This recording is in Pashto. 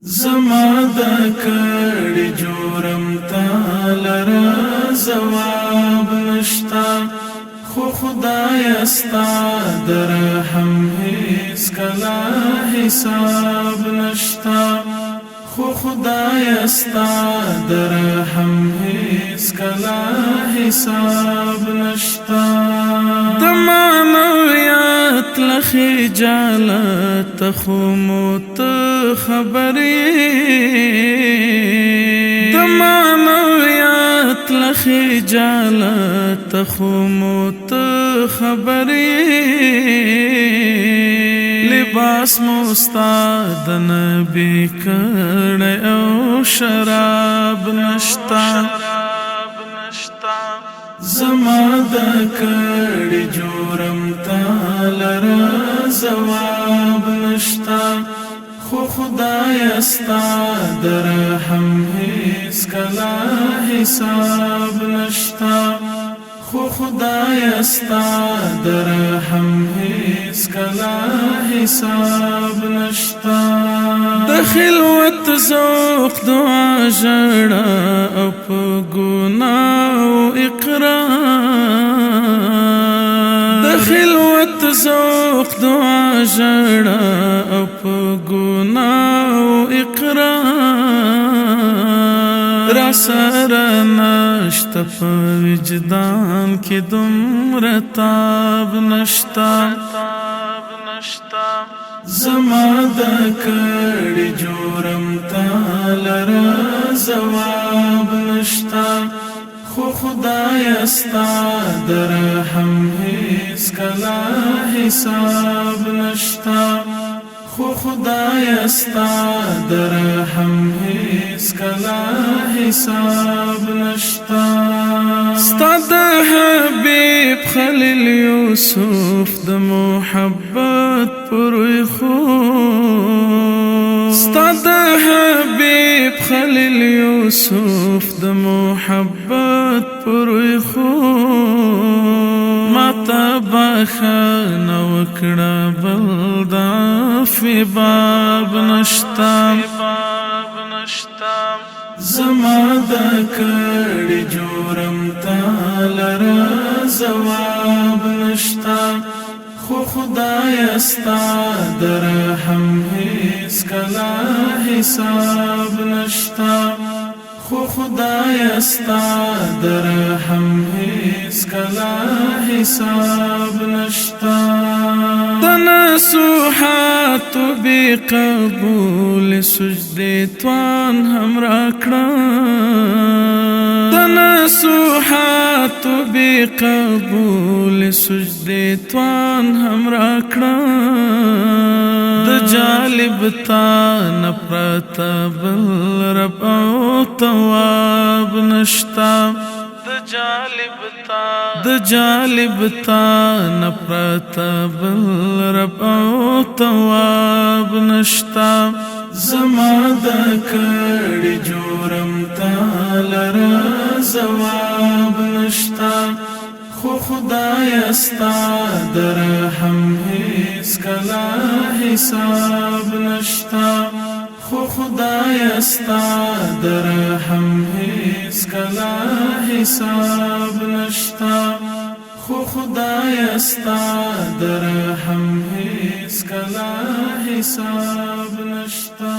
زما د کړي جرم تا لره ځواب نشتا، خو خدای ستا د رحم هیڅ کله حساب نشتا، خو خدای ستا د رحم هیڅ کله حساب نشتا. د معنویات لخي جالت خو موت خبرې، د معنویات لخي جالت خو موت خبرې. لباس مستا د نبی کړه او شراب نشتا. زما د کړي جرم تا لره ځواب نشتا، خو خدای ستا د رحم هیڅ کله حساب نشتا، خو خدای ستا د رحم هیڅ کله حساب نشتا. د خلوت ذوق دعا ژړا او په ګناه او اقرار، د خلوت ذوق دعا ژړا او په ګناه او اقرار. را سره نشته په وجدان کې دومره تاب نشتا. زما د کړي جرم تا لره ځواب نشتا، خو خدای ستا د رحم هیڅ کله حساب نشتا، خو خدای ستا د رحم هیڅ کله حساب نشتا. ستا د حبیب خلیل یوسف د محبت پر خو، ستا د حبیب خلیل یوسف د محبت پر خو، ما ته بخنه وکړه بل د فی باب نشتا. زما د کړي جرم تا لره ځواب نشتا، خو خدای ستا د رحم هیڅ کله حساب نشتا، خو خدای ستا د رحم هیڅ کله حساب نشتا. د نصوحات بی قبول سجدې توان هم راکړه، د نصوحات بی قبول سجدې توان هم راکړه. د جالب تا نپرت بل رب او تواب نشتا، د جالب تا نپرت بل رب او تواب نشتا. زما د کړي جرم تا لره ځواب نشتا، خو خدای ستا د رحم هیڅ کله حساب نشتا، خو خدای ستا د رحم هیڅ کله حساب نشتا، خو خدای ستا د رحم هیڅ کله حساب نشتا.